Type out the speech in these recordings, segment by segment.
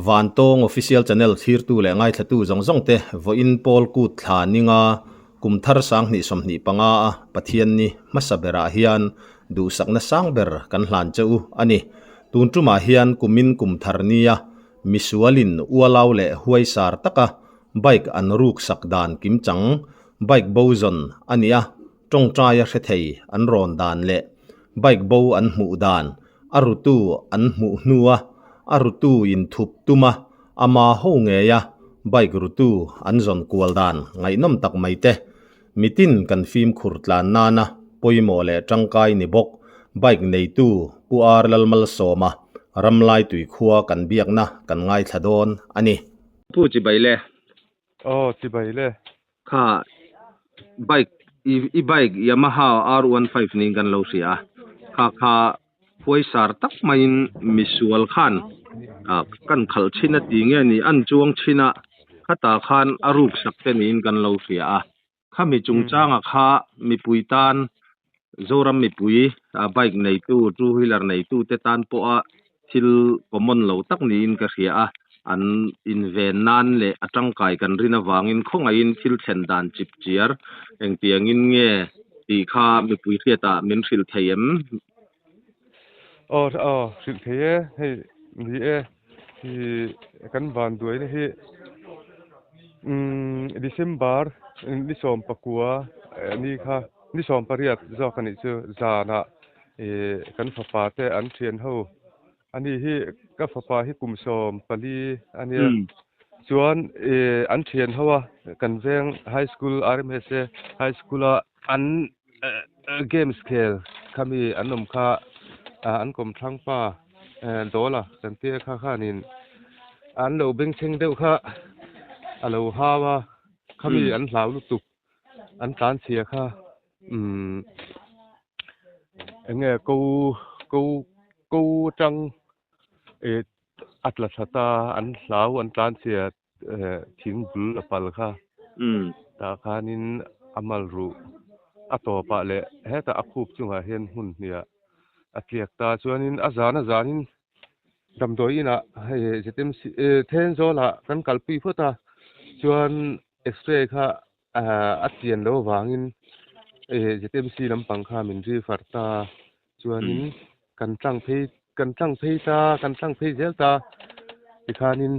Vantawng Official Channel thlirtu leh ngaithlatu zawng zawng te vawiin Paul Kut thla ninga kum thar 2025 a Pathianni hmasa berah hian duhsakna sang ber kan hlan che u a ni. Tun tumah hian kumin kum thar nia misualin ualau leh huaisar taka bike an ruk sak dan kimchang bike bo zawn a ni a, tawngtaia hre thei an rawn dan leh bike bo an hmuh dan, a rutu an hmuh hnua a rutu inthup tuma ama ho ngeia bike rutu an zawn kual dan ngaihnawm tak mai te. Mitin kan fimkhur tlan nana pawimawh leh tangkai ni bawk bike neitu Pu Ar Lalmalsawma Ramlai tuikhua kan biakna kan ngaithla dawn a ni. Pu chibai le. Aw chibai le. Kha bike i bike Yamaha R one five niin kan lo hria a, kha kha huaisar tak maiin misual khan ah kan khalh thin a ti nge ni an chuang thin a, khatah khan a ruk sak te niin kan lo hria a, khami chungchanga kha mipui tan Zoram mipui ah bike neitu two wheeler neitu te tan pawha thil common lo tak niin ka hria a, an inven nan leh a tangkai kan rin avangin khawngaihin thil thlen dan chip chiar engtiangin nge tih kha mipui hriatah min hrilh thei em? Aw aw hrilh thei e, hei ni e, hi kan van duaina hi umm December ni sawm pakua ni kha ni sawm pariat zawk a nih chu zanah Ih kan fapa te an thian ho a ni hi ka fapa hi kum 14 a nia chuan ih an thian ho a kan veng high school RMSA high school a an games khel khami an awm kha an kawm thlang pa dawla kan tia kha khanin an lo bengchheng deuh kha a lo hau a khami an hlau lutuk an tlan chhia kha umm eng nge ko ko ko atang ih a tla thla ta an hlau an tlan chhia eh thing bul a pal kha tah khanin a mal ruh a tawpah leh hetah a khup chungah hian hmun hniah a tliak ta chuanin a zan a zanin damdawi inah hei ZMC eh Thenzawl-ah kan kalpui phawt a chuan x-ray kha a chian loh avangin ZMC lampang kha min refer ta chuanin kan tlang phei kan tlang phei ta kan tlang phei zel ta tikhanin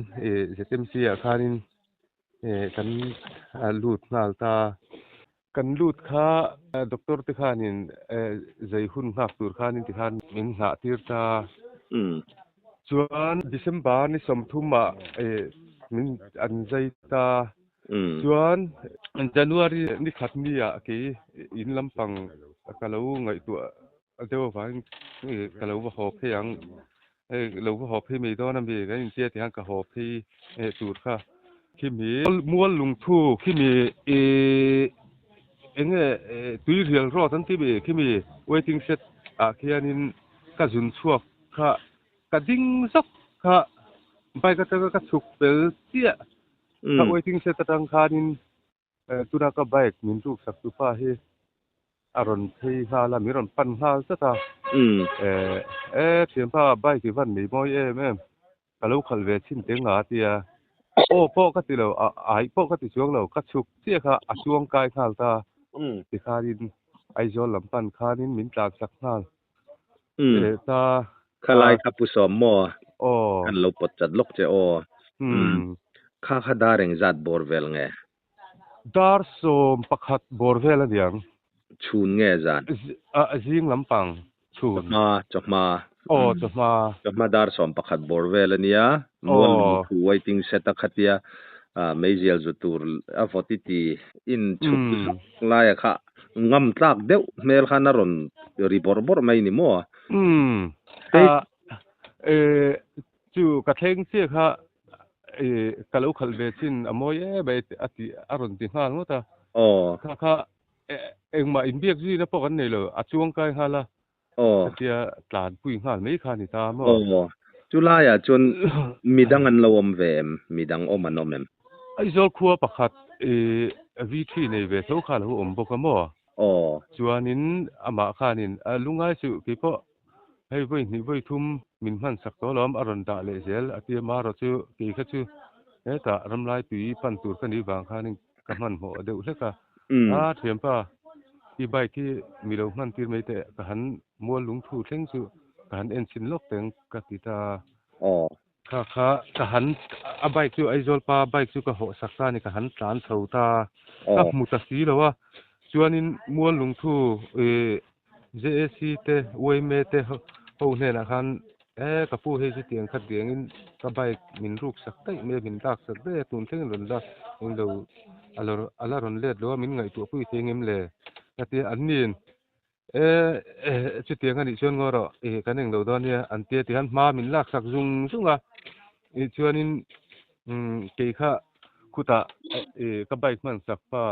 ZMC ah khanin kan lut nghal ta. Kan lut kha doctor te khanin zei hun nghak tur khanin tikhan min nghah tir ta. Chuan December ni 30 ah min an zai ta. Chuan January ni khat mi ah kei in lampang ka lo ngaihtuah deuh avangin ka lo va haw phei ang. Hei lo va haw phei mai dawn a mi kan intia tih khan ka haw phei tur kha khimi mual lungthu khimi ih eng nge tuirial road an ti mi khimi waiting shed ah khianin ka zun chhuak kha ka ding zawk kha bike atanga ka chhuk fel chiah ka waiting shed atang khanin Tuna ka bike min ruk sak tu pa hi a rawn phei nghal a, min rawn pan nghal tlat a. E thianpa bike i van nei mawi em em, ka lo khalh ve chhin teng a tia. Aw pawh ka ti lo, ai pawh ka ti chuang lo, ka chhuk chiah kha a chuang kai nghal ta. Tikhanin Aizawl lam pan khanin min tlan sak nghal ta. Khalai kha Pu Sawm maw? Kan lo pawt chat lawk che aw. Kha kha dar engzat bawr vel nge? Dar 11 bawr vel a niang. Chhun nge zan? Zing lampang chhun. Chawhma, chawhma. Aw, chawhma. Chawhma dar 11 bawr vel a nia. Mual lungthu waiting shed a khatia meizial zu tur a vawt i ti in chhuk zak laia kha ngam tlak deuh hmel khan a rawn ri bawrh bawrh mai ni maw? Umm. Chu ka thleng chiah kha ka lo khalh ve chin a mawi em mai a ti a rawn ti nghal ngawt a. Kha kha engmah inbiak zuina pawh kan nei lo, a chuang kai nghal a. Khatia tlanpui nghal mai kha a ni ta maw? Aw, chu laiah chuan midang an lo awm ve em? Midang awm an awm em? Aizawl khua pakhat V3 nei ve tho kha a lo awm bawk a maw? Chuanin amah khanin lungai suh keipawh. Hei vawi hnih vawi thum min hman sak tawh alawm a rawn dah leh zel a ti a, marawh chu kei kha chu hetah ramlai tui pan tur ka nih vang khanin ka hmanhmawh deuh hlek a, a thianpa i bike hi mi lo hman tir mai teh ka han mual lungthu thleng chu ka han en chhin lawk teng ka ti ta a. Kha kha ka han a bike chu Aizawl pa bike chu ka hawh sak ta a ni ka han tlan chho ta ka hmu ta si lo a chuanin mual lungthu ih JAC te YMA te ho hnenah khan e ka pu hei chu tiang khat diangin ka bike min ruk sak daih mai a min lak sak daih a tun thlengin rawn la englo a la rawn let lo a min ngaihtuah pui thei ngem le ka tia an niin E, chutiang a nih chuan ngaw rawh, i kan englo dawn nia an tia ti khan hma min laksak zung zung a, i chuanin kei kha khutah i ka bike hman sak pa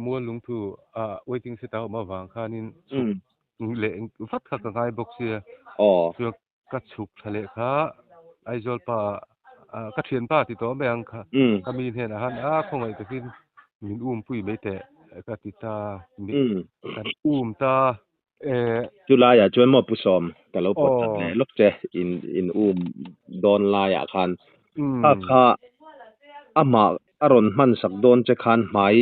mual lungthu a waiting shed a awm avang khanin chhuk leh vat kha ka ngai bawk sia, chuan Ka chhuk thla leh kha Aizawl pa ka thianpa ti tawh mai ang kha ka mi hnenah khan a khawngaih takin min um pui mai teh ka ti ta kan um ta e. Chu laiah chuan maw Pu Sawm ka lo pawt chat leh lawk che in in um dawn laiah khan kha kha amah a rawn hman sak dawn che khan hmai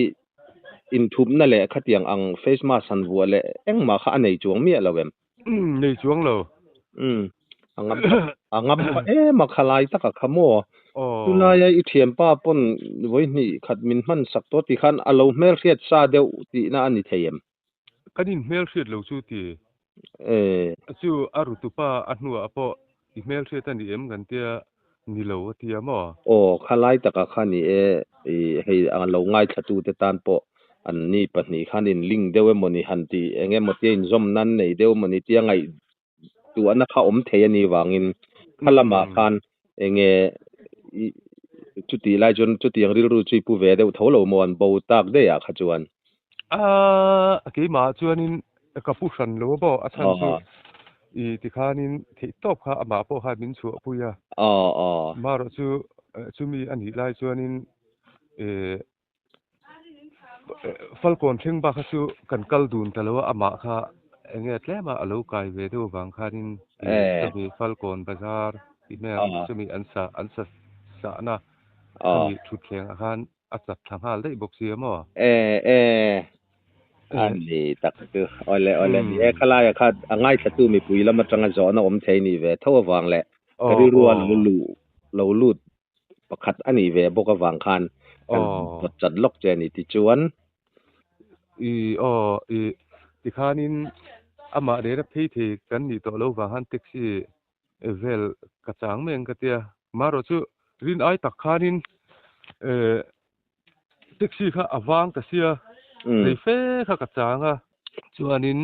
inthupna leh khatiang ang face mask han vuah leh engmah kha a nei chuang miah lo em? Umm, nei chuang lo. Umm, a ngam a ngam pah em a khalai tak a kha maw? Tunlaia i thianpa pawn vawi hnih khat min hman sak tawh tih khan a lo hmelhriat sa deuh tihna a ni thei em? Kan inhmelhriat lo chu ti. E. Chu a rutupa a hnuah pawh i hmelhriat a ni em kan tia ni lo a tia maw? Aw, khalai taka kha ni e, i hei a lo ngaithlatute tan pawh an ni pahnih khan in link deuh emaw ni han tih eng emaw tia inzawm nan nei deuh emaw ni tia ngaihtuahna kha awm thei a nih vangin kha lamah khan enge i chutih lai chuan chutiang rilru chu i pu ve deuh tho lo maw an bo tak daih ah kha chuan. A keimah chuanin ka pu hran lo a maw a chhan chu i tikhanin theih tawp kha amah pawh khan min chhuahpui a. Marawh chu chumi a nih lai chuanin Falkawn thleng bak kha chu kan kal dun ta lo a, amah kha eng nge tlem a lo kai ve deuh avang khanin chumi Falkawn bazar tih hmel chumi an sa an sa sahna khami thutthleng ah khan a chat thla nghal daih bawk si a maw? E e a ni tak chu awle awle ni e khalaia kha a ngaithlatu mipui lam atanga zawhna awm thei nih ve tho avang leh ka rilru a lo luh lo lut pakhat a nih ve bawk avang khan kan pawt chat lawk che a ni tichuan. I aw i tikhanin amah rera phei thei kan nih tawh lo vang khan taxi vel ka chang mai ang ka tia. Marawh chu rin ai tak khanin taxi kha a vang ta sia rei fe kha ka chang a chuanin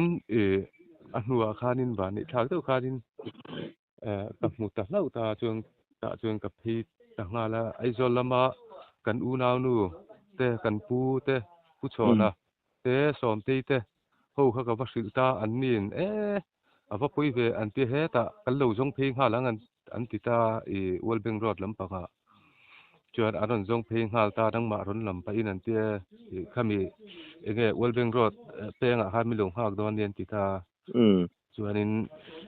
a hnuah khanin vanneih thlak deuh khanin Ka hmu ta hlauh ta chuan tah chuan ka phei ta nghal a, Aizawl lama kan unaunu te kan pu te Pu Chhawna te Sawmtei te ho kha ka va hrilh ta an niin e a va pawi ve an ti hetah kan lo zawng phei nghal ang an ti ta i World Bank Road lampangah chuan an rawn zawng phei nghal ta nangmah rawn lam pahin an ti e khami enge World Bank Road pengah khan min lo nghak dawn nia an ti ta. Chuanin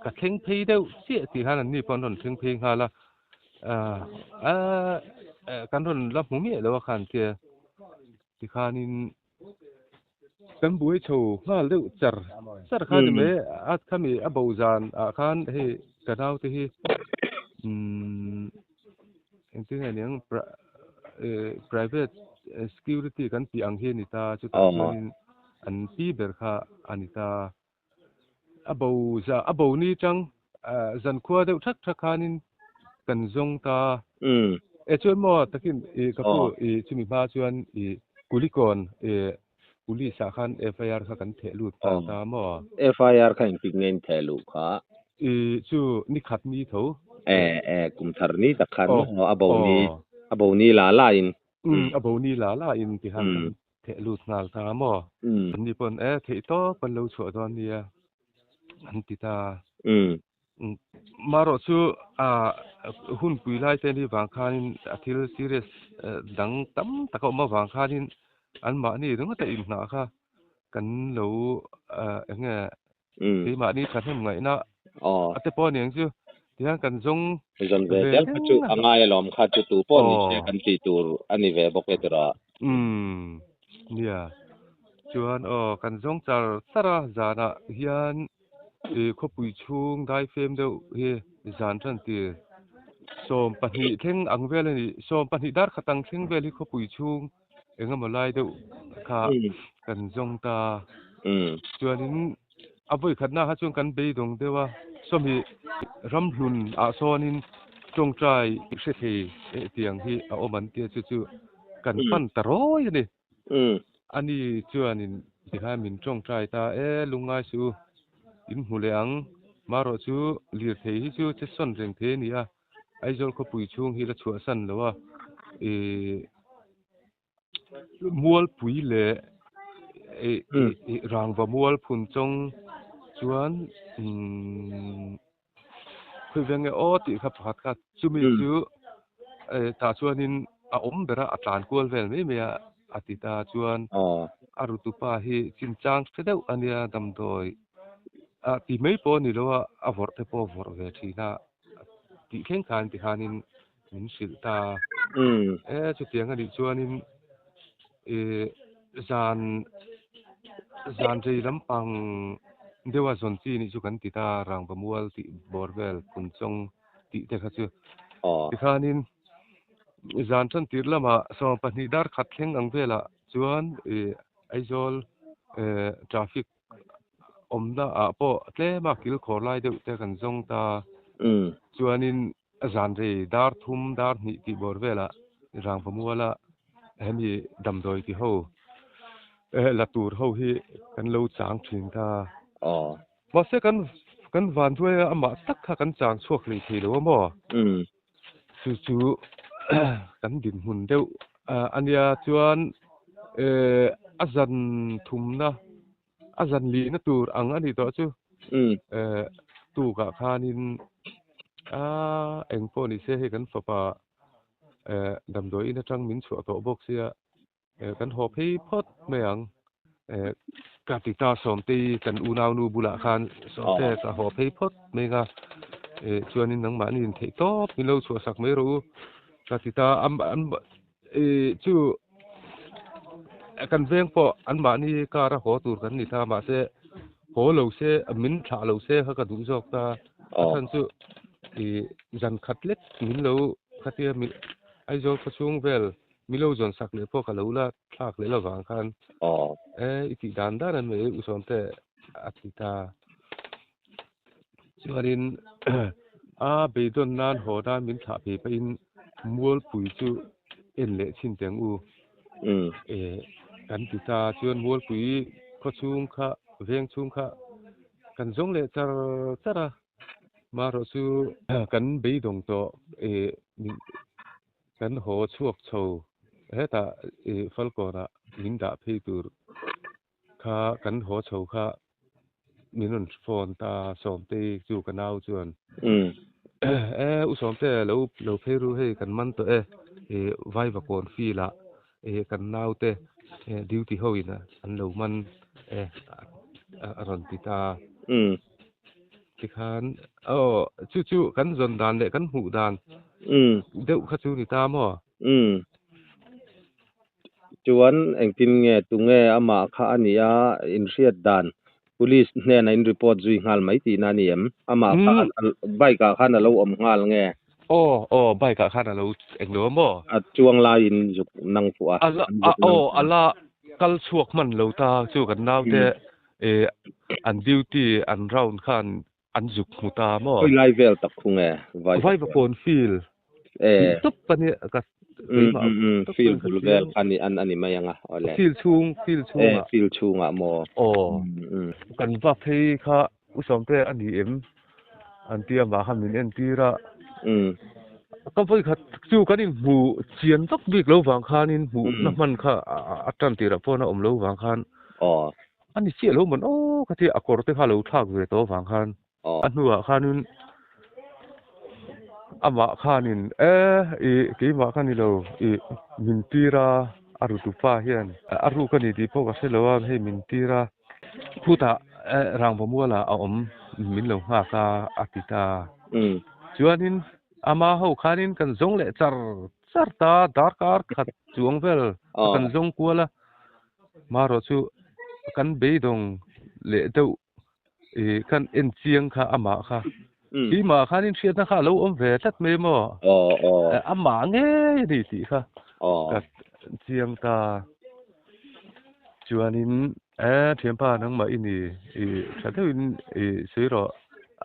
ka thleng phei deuh chiah tih khan anni pawh an rawn thleng phei nghal a, kan rawn la hmu miah lo a khan tia tikhanin kan buai chho nghal deuh char char kha ni mai a khami a bo zan ah khan hei ka naute hi umm engtin nge niang private security kan tih ang hi a ni ta chutah chuanin an pi ber kha a ni ta. A bo za a bo ni chang zankhua deuh thak thak khanin kan zawng ta. E chuan maw takin i ka pu i chumi hma chuan i Kulikawn i police ah khan FIR kha kan theh lut ta ta maw? FIR kha engtik nge in theh luh kha? I chu ni khat ni tho. E e kum thar ni tak khan maw a bo ni a bo ni la la in. A bo ni la la in ti khan kan Theh lut nghal ta maw? Anni pawn e theih tawp an lo chhuah dawn nia an ti ta. Marawh chu a hunpui lai te ni vang khanin a thil serious dang tam tak a awm avang khanin anmahni ringawt a inhnah kha kan lo eng nge keimahni thahnem ngaihna. Aw. A te pawh a ni ang chu. Tihian kan zawng Zawn ve ve tel kha chu reng a a. ngai alawm kha chu tu pawh ni se Aw. kan tih tur a ni ve bawk e tirah. Umm nia. Chuan aw kan zawng char char a zanah hian ih khawpui chhung daifem deuh hi zan tan tir 20 thleng ang vel a ni. 20 dar khat ang thleng vel hi khawpui chhung eng emaw lai deuh kha kan zawng ta. Chuanin a vawi khatna kha chuan kan beidawng deuh a, sawmi ramhlun ah sawnin tawngtai hre thei tiang hi a awm an tia chu chu kan pan ta rawi a ni. Ani chuanin tikhan min tawngtai ta e, lungngai suh u, in hmu leh ang, marawh chu lirthei hi chu che sawn reng thei a ni a. Aizawl khawpui chhung hi la chhuahsan lo a, ih mualpui leh ih ih rangva mual phun chawng chuan umm khawi veng nge aw tih kha pakhat kha chumi chu eh tah chuanin a awm ber a, a tlan kual vel mai mai a a ti ta chuan a rutupa hi chinchang hre deuh a nia damdawi ah ti mai pawh a ni lo a, a vawrh te pawh a vawrh ve thin a. tih thleng khan tikhanin min hrilh ta e chutiang a nih chuanin ih zan zan rei lampang deuha zawn chi nih chu kan ti ta rangva mual tih bawr vel phunchawng tih te kha chu tikhanin zan tan tir lamah 20 dar khat thleng ang velah chuan ih Aizawl eh traffic awmna ah pawh tlem a kil khawr lai deuh te kan zawng ta. Chuanin zan rei dar thum dar hnih tih bawr velah Rangva muala hemi damdawi ti ho la tur ho hi kan lo chang thin ta. Mahse kan kan van duai a amah tak kha kan chang chhuak hlei thei lo a maw? Chu chu kan dinhmun deuh a nia chuan a zan thumna a zan lihna tur ang a nih tawh chu tukah khanin a eng pawh ni se hei kan fapa damdawi in atang min chhuah tawh bawk sia Kan haw phei phawt mai ang. Ka ti ta Sawmtei kan unaunu bulah khan Sawmte ka haw phei phawt mai ang a, chuanin nangmahni in theih tawp min lo chhuahsak mai rawh u ka ti ta chu kan veng pawh anmahni car a haw tur kan ni ta mahse haw lo se min thlah lo se kha ka duh zawk ta a chhan chu zan khat lek min lo khatia Aizawl khawchhung vel Milo zawn sak leh pawh ka lo la thlak leh lovang khan e i tih dan dan an mai u Sawmte a ti ta. Chuanin a beidawn nan haw nan min thlah phei pahin Mualpui chu en leh chhin teng u e kan ti ta. Chuan Mualpui khaw chhung kha veng chhung kha kan zawng leh char char a, marawh chu kan beidawng tawh e Kan haw chhuak chho hetah ih Falkawnah min dah phei tur kha kan haw chho kha min rawn phone ta Sawmtei chu ka nau chuan e u Sawmte lo lo phei ru hei kan man tawh e ih Vaivakawn field ah ih kan naute duty ho in an lo man e a rawn ti ta. Tikhan aw chu chu kan zawn dan leh kan hmuh dan deuh kha chu ni ta maw? Umm. Chuan engtin nge tunge amah kha a nih a inhriat dan Police hnenah in report zui nghal mai tihna a ni em? Amah kha bike ah khan a lo awm nghal nge? Aw aw bike ah khan a lo eng lo a maw? A chuang laiin zuk nang fuh a. Aw a la kal chhuak hman lo ta chu kan naute Eh, an duty an round khan an zuk hmu ta maw? Khawi lai vel tak khu nge? Vai Vaivakawn field. Eh. Tih tawp a ni ka keimah Mm, mm, field bul vel kha ni an ani mai anga awle. Field chhung, field chhungah. Eh, field chhungah maw? Aw. Mm, mm. Kan va phei kha U Sawmte a ni em? An tia mah kha min entir a. Mm. Ka vawi khat chu kan inhmu chian vak bik lo vang khanin hmuhna hman kha a tan tirah pawh a awm lo vang khan Aw. A ni chiah lo mawn aw ka tia a kawr te kha lo thlak ve tawh avang khan Aw. A hnuah khanin amah khanin e i keimah ka ni lo i min tir a a rutu pa hian a ruk a ni tih pawh ka hre lo a hei min tir a khutah rangva mualah a awm. min lo nghak a a ti ta. Chuanin ama ho khanin kan zawng leh char char ta darkar khat chuang vel a kan zawng kual a, marawh chu kan beidawng leh deuh ih kan en chiang kha amah kha. Keimah khanin hriatna kha a lo awm ve tlat mai maw? Amah ngei a ni tih kha ka chiang ta. Chuanin e thianpa nangmah i ni ih tha deuhin ih sawi rawh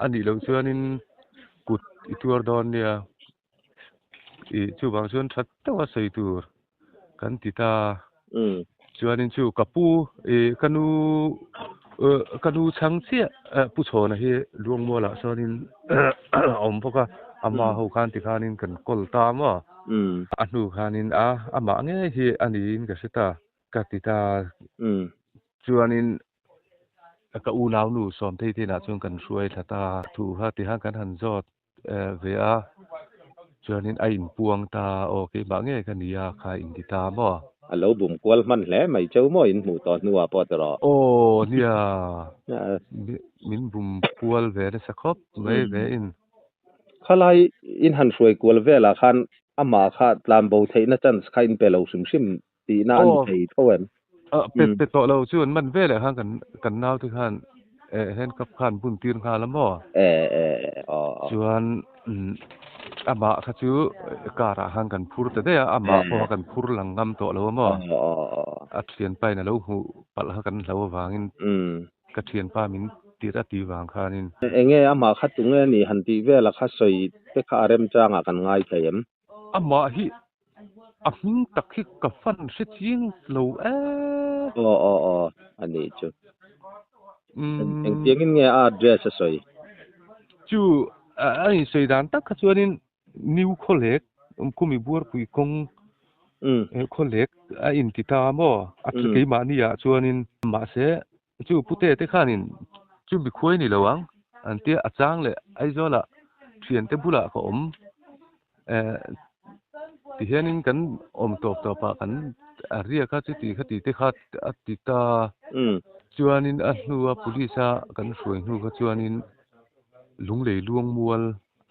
a nih loh chuanin kut i tuar dawn nia ih chuvang chuan tha deuha sawi tur kan ti ta. Chuanin chu ka pu ih ka nu ka nu chhang chiah Pu Chhawna hi Luangmualah sawnin a awm bawk a, ama ho khan tikhanin kan kawl ta maw? A hnu khanin a amah ngei hi a niin ka hre ta ka ti ta. Chuanin ka unaunu Sawmtei te inah chuan kan hruai thla ta. Thu kha tihan kan han zawt ve a, chuanin a inpuang ta aw keimah ngei ka nia kha inti ta maw? A lo bum kual hman hle mai cheu maw in hmuh tawh hnuah pawh tawh. Aw nia, min bum kual ve nasa khawp mai ve in. Khalai in han hruai kual velah khan amah kha tlan bo theihna chance kha in pe lo hrim hrim tihna a ni thei tho em? Aw, pe pe tawh lo chu an man veleh khan kan kan naute khan eh handcuff khan bun tir nghal a maw? E e e aw aw. Chuan amah kha chu car ah khan kan phur ta daih a, amah pawh kha kan phur lang ngam tawh lo a maw? Aw aw aw. A thianpa in a lo hmuh palh kha kan hlo avangin ka thianpa min tir a tih vang khanin. Enge amah kha tunge a nih han tih vel a kha sawi te kha a remchangah kan ngai thei em? Amah hi a hming tak hi ka fan hre chiang lo e. Aw aw aw a nih chu. Engtiangin nge a address a sawi? Chu a insawi dan tak kha chuanin New Khawlek Khumi Buarpui kawng Khawlek a inti ta maw? A keimahni ah chuanin mahse Chu pute te khanin chu mikhuai ni lo ang an tia a chang leh Aizawlah thiante bulah ka awm eh tihianin kan awm tawp tawp ah kan a riak a chuti khati te kha a ti ta chuanin a hnua police a kan hruai hnu kha chuanin Lunglei Luangmual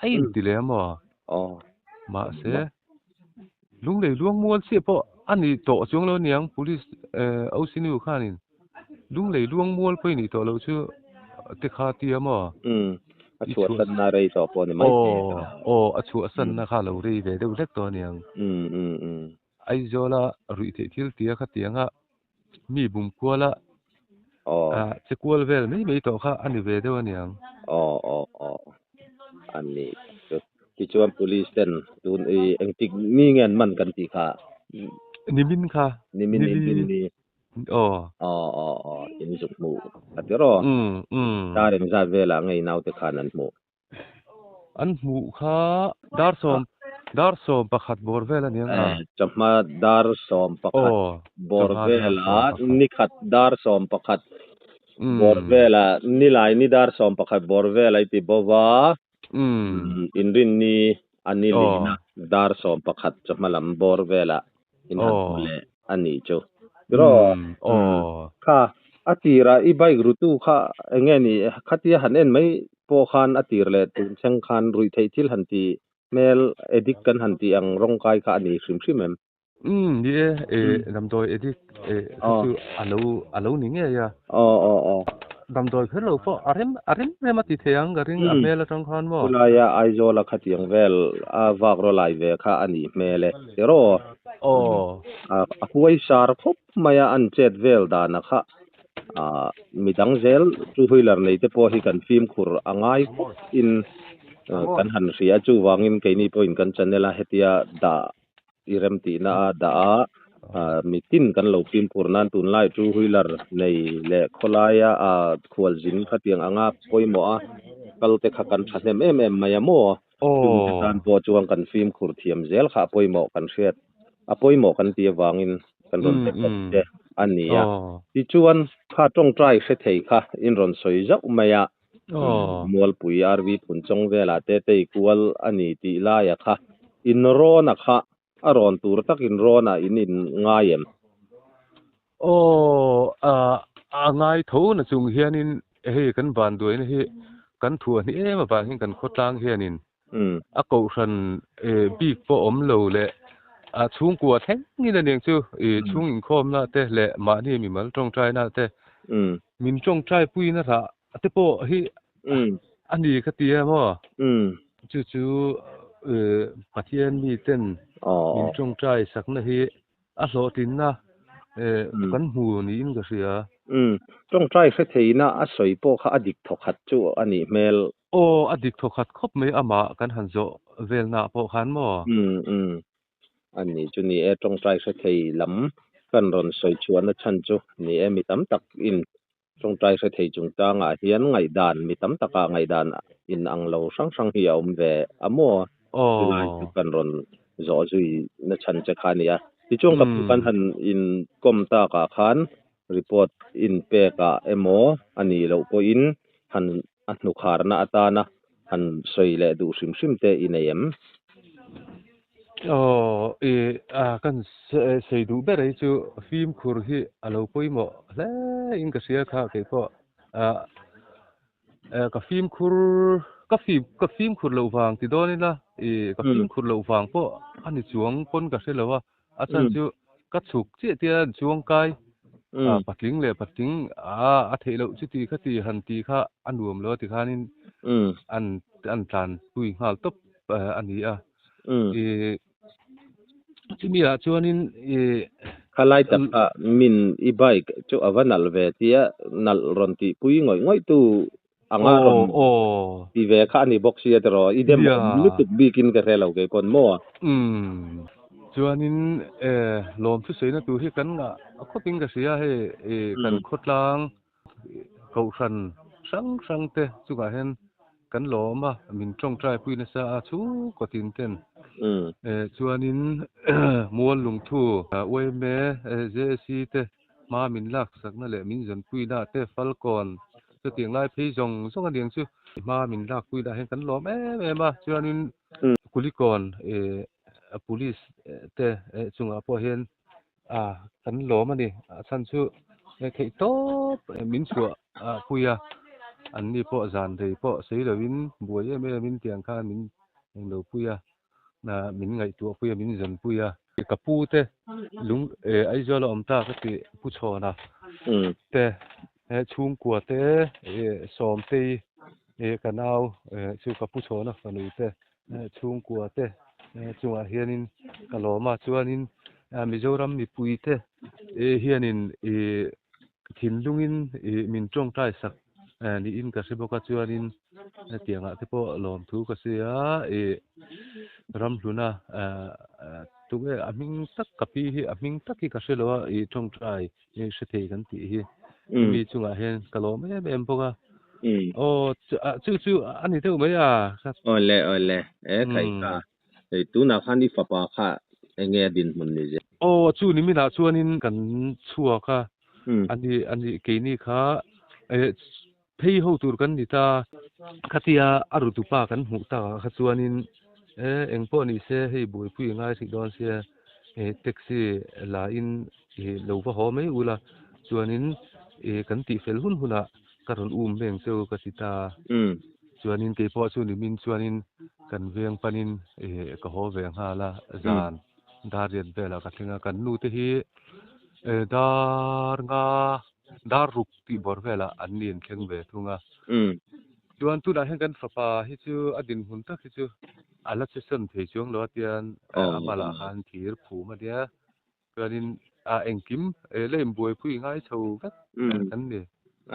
a inti leh a maw mahse Lunglei Luangmual chiah pawh a ni tawh chuang lo aniang police eh OC nu khanin Lunglei Luangmual pawh i nih tawh loh chu te kha tia maw? Umm a chhuahsanna rei tawh pawh ni mai thei a. Aw aw a chhuahsanna kha lo rei ve deuh hlek tawh aniang. Umm umm umm. Aizawla ruih theih thil tia khatianga mi bum kuala ah che kual vel mai mai tawh kha a ni ve deuh aniang. Aw aw aw a ni chu. Tichuan police ten tun i engtik mi nge an man kan tih kha? Nimin kha. Nimin ni ni. Aw. Aw aw aw in zuk hmuh a ti rawh. Umm umm. Dar engzat velah ngei naute khan an hmuh? An hmuh kha dar sawm dar sawm pakhat bawr vel a ni ang a. Chawhma dar sawm pakhat bawr vela nikhat dar sawm pakhat bawr vela nilai ni dar sawm pakhat bawr vela i ti bo va inrinni a ni lihna dar sawm pakhat chawhma lam bawr vela in han hmu leh a nih chu. Tiraw? Kha a tirah i bike rutu kha eng nge ni khatia han en mai pawh khan a tir leh tun thleng khan ruih theih thil han ti hmel addict kan han tih ang rawng kai kha a ni hrim hrim em? Umm ni e, e damdawi addict e kha chu a lo a lo ni ngei a. Aw aw aw. Damdawi kher lo pawh a rem a rem rem a ti thei ang ka ring a hmel atang khan maw. Khulaia Aizawla khatiang vel a vak raw lai ve kha a nih hmel e tiraw? Aw. A huai sar khawp mai a an chet vel dana kha midang zel two wheeler nei te pawh hi kan fimkhur a ngai khawp in kan han hria chuvangin keini pawhin kan channel a hetia dah i remtihna a dah a, mitin kan lo fimkhur nan tunlai two wheeler nei leh khawlaia khualzin khatiang anga pawimawh a kal te kha kan thahnem em em mai a maw? Chungte tan pawh chuan kan fimkhur thiam zel kha a pawimawh kan hriat a pawimawh kan tih avangin kan rawn pe tawp che a ni a. Tichuan kha tawngtai hre thei kha in rawn sawi zauh mai a, Mualpui RV Phunchawng velah te tei kual a ni tih laia kha in rawna kha a rawn tur takin rawnah in in ngai em? Aw, a ngai tho na chung hianin hei kan vanduaina hi. kan thuah hnih em avang hian kan khawtlang hianin a kohhran bik pawh awm lo leh a chhungkua thlengin a niang chu chhung inkhawmna te leh mahni mimal tawngtaina te min tawngtai puina rah te pawh hi a ni ka ti a maw? Chu chu Pathian miten min tawngtai sakna hi A hlawhtlinna kan hmu niin ka hria. Umm, tawngtai hre theihna a sawi pawh kha a dik thawkhat chu a nih hmel. Aw, a dik thawkhat khawp mai amah kan han zawh velnaah pawh khan maw? Umm, umm, a ni chu ni e, tawngtai hre thei lam kan rawn sawi chhuahna chhan chu ni e, mi tam tak in tawngtai hre thei chungchangah hian ngaihdan, mi tam takah ngaihdan in ang lo hrang hrang hi a awm ve a maw? Chulai chu kan rawn zawh zui na chhan che kha a ni a. Tichuan ka pu kan han inkawm takah khan report inpekah emaw a nih loh pawhin han a hnukharna atana han sawi leh duh hrim hrim te i nei em? Aw, i kan sawi duh ber hi chu fimkhur hi a lo pawimawh hle in ka hria kha keipawh ka fimkhur ka fim ka fimkhur loh vang ti dawn ila i ka fimkhur loh vang pawh a ni chuang pawn ka hre lo a, a chhan chu ka chhuk chiah tia chuang kai patling leh patling a a theih loh chuti khati han tih kha a nuam lo a ti khanin an an tlanpui nghal tawp a ni a. I chumi ah chuanin i Khalai tak kha min i bike chu a va nalh ve tia nalh rawn tih pui ngawih ngawih tu anga rawn ti ve kha a ni bawk sia tiraw i dem awm lutuk bikin ka hre lo kei pawn maw? Umm chuanin e lawm thusawi na tur hi kan ngah khawpin ka hria hei i kan khawtlang Kohhran hrang hrang te chungah hian kan lawm a, min tawngtai pui nasa a chhungkaw tin ten. Chuanin Mual Lungthu, YMA, JAC te hma min laksakna leh min zawnpuina te Falkawn chutiang lai phei zawng zawng a niang chu hma min lakpuina hian kan lawm em em a. Chuanin Kulikawn Police te chungah pawh hian A, kan lawm a ni. A chhan chu theih tawp min chhuah pui a, an ni pawh zan rei pawh sawi lovin buai em em in tiang khan min englo pui a, min ngaihtuah pui a, min zawn pui a. Ka pu te lung Aizawl a awm ta ka tih Pu Chhawna te chhungkua te Sawmtei ka nau chu ka Pu Chhawna fanu te chhungkua te chungah hianin ka lawm a chuanin Mizoram mipui te hianin ih thinlungin ih min tawngtai sak niin ka hre bawk a chuanin hetiang ah te pawh lawmthu ka sia ih ramhluna tunge a hming tak ka pi hi a hming tak hi ka hre lo a ih tawngtai hre thei kan tih hi mi chungah hian ka lawm em em bawk a aw chu chu a ni deuh mai a awle awle e khai kha hei tunah khan i fapa kha enge a dinhmun ni zel aw chu ni minah chuanin kan chhuak a ani ani keini kha Phei ho tur kan ni ta. Khatia a rutupa kan hmuh takah kha chuanin e eng pawh ni se hei buaipui a ngai hrih dawn sia e taxi la in e lo va haw mai ula chuanin e kan tih fel hun hunah ka rawn um veng cheu ka ti ta. Chuanin keipawh chu nimin chuanin kan veng panin e ka haw ve nghal a zan dar riat velah ka thleng a kan nu te hi e dar nga dar ruk tih bawr velah an ni an thleng ve thung a. Chuan tunah hian kan fapa hi chu a dinhmun tak hi chu a la che sawn thei chuang lo a tian a malah khan thir phum a nia. Chuanin a engkim la inbuaipui ngai chho vek kan ni.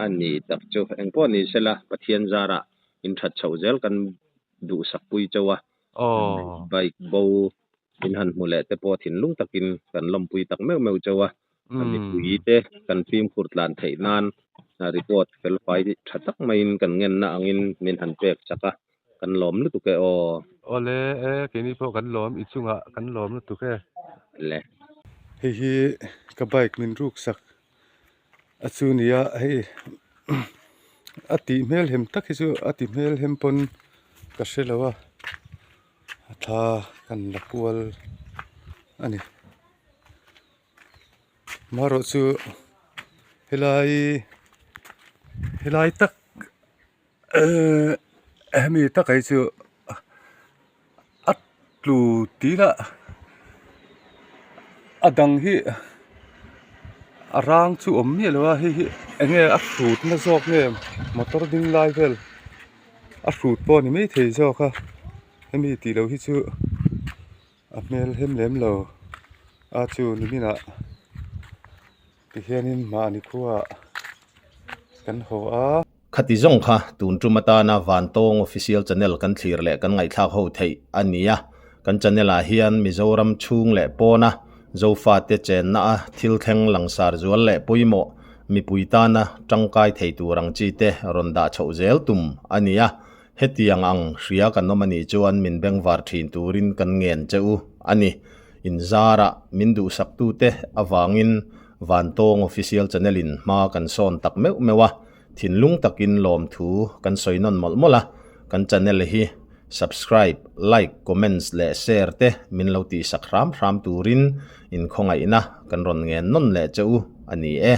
A ni tak chu engpawh ni sela Pathian zarah in that chhoh zel kan duhsakpui chauh a. Bike bo in han hmu leh te pawh thinlung takin kan lawmpui tak meuh meuh chauh a. A mipui te kan fimkhur tlan theih nan report felfai tha tak maiin kan ngenna angin min han pek chak a, kan lawm lutuk e aw. Awle e, keini pawh kan lawm, i chungah kan lawm lutuk e. Le. Hei hi ka bike min ruk sak a chu nia hei a tih hmel hem tak hi chu a ti hmel hem pawn ka hre lo a, a thla kan la kual a ni. Marawh chu helai helai tak. Ehh hemi taka hi chu a tlu tih lah a dang hi a rang chu awm miah lo a hei hi eng nge a hrut na zawk nge motor ding lai vel a hrut pawh a ni maithei zawk a hemi tih loh hi chu a hmel hem lem lo a chu niminah. Tihianin mahni khuaah kan haw a. Khati zawng kha tun tum atana Vantawng Official Channel kan thlir leh kan ngaihthlak ho theih a ni a. Kan channel ah hian Mizoram chhung leh pawna Zofate chenna a thil thleng langsar zual leh pawimawh mipui tana tangkai thei tur ang chi te rawn dah chhoh zel tum a ni a. Hetiang ang hria kan awm a nih chuan min bengvar thin turin kan ngen che u a ni. Inzarah min duhsaktute avangin Vantawng Official Channel in hma kan sawn tak meuh meuh a, thinlung takin lawmthu kan sawi nawn mawlh mawlh a, kan channel hi subscribe, like, comments leh share te min lo tihsak hram hram turin inkhawngaihna kan rawn ngen nawn leh che u a ni e.